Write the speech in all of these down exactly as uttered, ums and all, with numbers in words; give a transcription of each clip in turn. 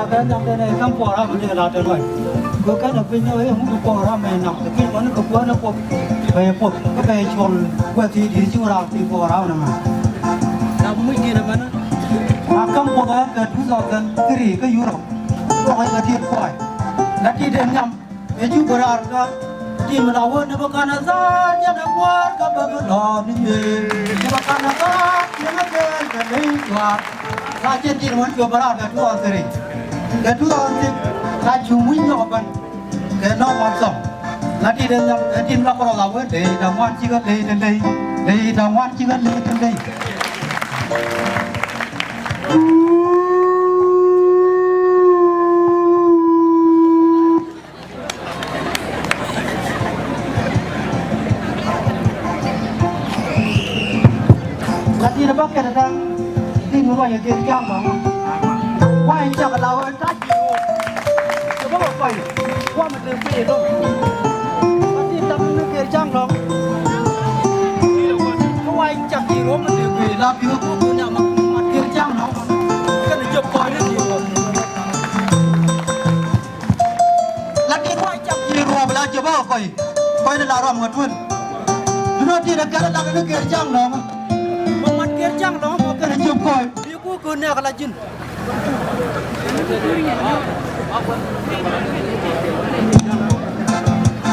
Kɛ nam den ɛ kam puɔ̱ɔ̱r ram dee la den wai. Kɛ kɛn ɛ piny ni ɛ ŋut puɔ̱ɔ̱r ram ɛ nam kɛ piny mɔni kɛ kuäär ni puɔ̱th. Bɛ puɔ̱th kä bɛ cuɔl kuɛ thi di̱t ci wä ram thi puɔ̱ɔ̱r ram ni mɛ. Nam muc di̱t ɛmɛni. A kam puɔ̱th ɛ kɛ two thousand three kä Europe. Kuɔk ɛ kɛ di̱t kuay. La di̱t ɛ nam. Ɛ cu bä raar kä tim la wä ni bä kan a thaar jɛn a kuäär kä bä bä lɔɔr ni nyueer. Ni bä kan a thaar jɛn a kɛɛl kɛ ley juaar. La jɛn tim wä cu bä raar kɛ two thousand three. Kɛ two thousand six la cu wi̱c nyɔk bän. Kɛ nɔŋ wan thɔŋ. La dit ɛ nhɔk ɛ tim la kɔrɔ la wä ley da̱ŋ wan cikɛ ley te ley. Ley da̱ŋ wan cikɛ ley te ley. Lakin bä kɛn da̱ŋ, tin mi ruac kɛ kɛn ja̱ŋ bä. Wa in cak la wä ta̱c. Kɛ bä kɛ kɔy. Wa mi te kui̱ dɔ̱ŋ. Lakin ta̱k ni kɛn ja̱ŋ lɔ̱ŋ. Wa in cak ji̱ ruɔ̱m mi te kui̱ la bi wä kuku nyam ma kɛn ja̱ŋ lɔ̱ŋ. Kɛn jɛ kɔy ni ji̱ ruɔ̱m. Lakin wa cak ji̱ ruɔ̱m la jɛ bä kɔy. Kɔy ni la ruɔ̱m ŋä tuän. Duno ti dɛ kɛn la ni kɛn ja̱ŋ lɔ̱ŋ. Ma mat kɛn ja̱ŋ lɔ̱ŋ ma kɛn jɛ kɔy. Bi ku ku nɛk la ji̱n.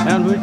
Ɛn wec.